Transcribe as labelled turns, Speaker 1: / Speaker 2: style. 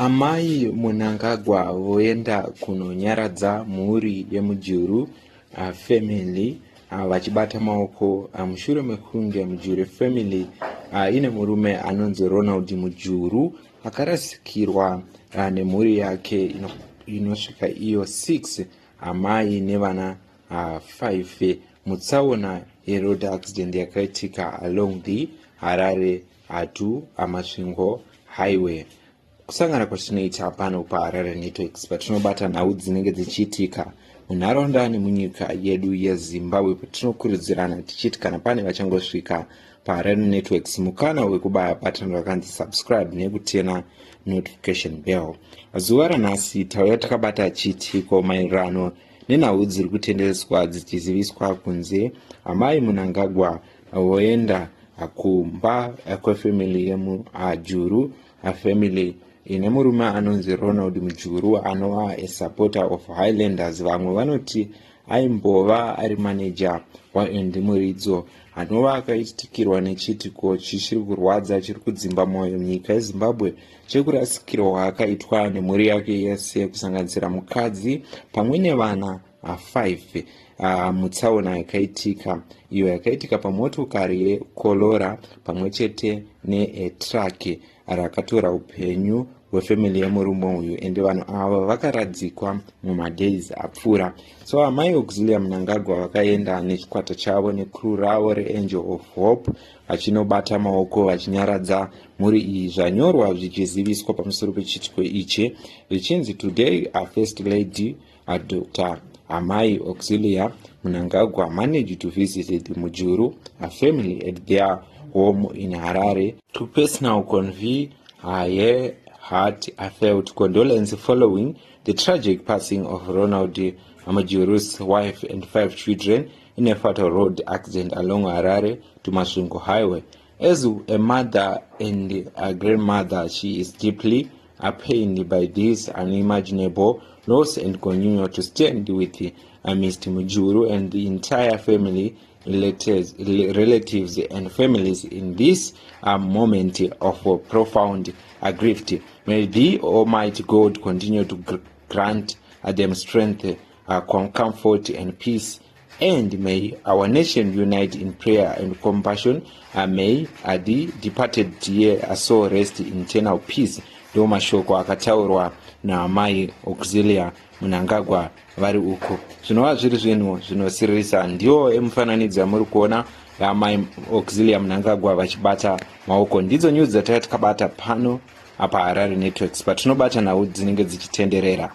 Speaker 1: Amai Mnangagwa voenda kunonyaradza mhuri yeMujuru family vachibata maoko mushure mekunge Mujuru family ine murume anonzi Ronald Mujuru akarasikirwa nemhuri yake inosvika iyo 6, amai nevana 5, mutsaona yeroad accident yakaitika along the Harare to Masvingo highway. Kusangana kwatinoita pano paHarare Networks, patinobata nhau dzinenge dzichiitika munharaunda nemunyika yedu yeZimbabwe, patinokurudzirana tichiti kana pane vachangosvika paHarare Networks, mukana wekubaya button rakanzi subscribe nekutena notification bell. Zuva ranhasi tauya takabata chiitiko maererano nenhau dziri kutendereswa dzichiziviswa kunze amai Mnangagwa voenda kumba kwefamily yeMujuru family ine murume anonzi Ronald Mujuru, anova a supporter of Highlanders. Vamwe vanoti aimbova ari maneja waAndy Muridzo, anova akaitikirwa nechiitiko chichiri kurwadza, chiri kudzimba mwoyo munyika yeZimbabwe, chekurasikirwa akaitwa nemhuri yake yese, kusanganisira mukadzi pamwe nevana 5, mutsaona yakaitika, iyo yakaitika pamotokari yeCorolla pamwe chete netruck rakatora upenyu hwefamily yemurume uyu. Ende vanhu ava vakaradzikwa mumadays apfuura. So amai Auxilia Mnangagwa vakaenda nechikwata chavo, necrew ravo reAngel of Hope, vachinobata maoko vachinyaradza mhuri iyi. Zvanyorwa zvichiziviswa pamusoro pechiitiko ichi zvichinzi, "Today our First Lady, Dr Amai Auxilia Mnangagwa, managed to visit the Mujuru family at their home in Harare to personal convey her heartfelt condolence following the tragic passing of Ronald Mujuru's wife and five children in a fatal road accident along Harare to Masvingo Highway. As a mother and a grandmother, she is deeply pained by this unimaginable loss and continue to stand with Mr. Mujuru and the entire family, relatives and families in this moment of profound grief. May the Almighty God continue to grant them strength, comfort and peace, and may our nation unite in prayer and compassion. May the departed dear soul rest in eternal peace." Ndo mashoko akataurwa naamai Auxilia Mnangagwa vari uku, zvinova zviri zvinhu zvinosiririsa. Ndiwo emufananidzo yamuri kuona yaamai Auxilia Mnangagwa vachibata maoko. Ndidzo news dzatanga takabata pano apa Harare Networks, patinobata nhau dzinenge dzichitenderera.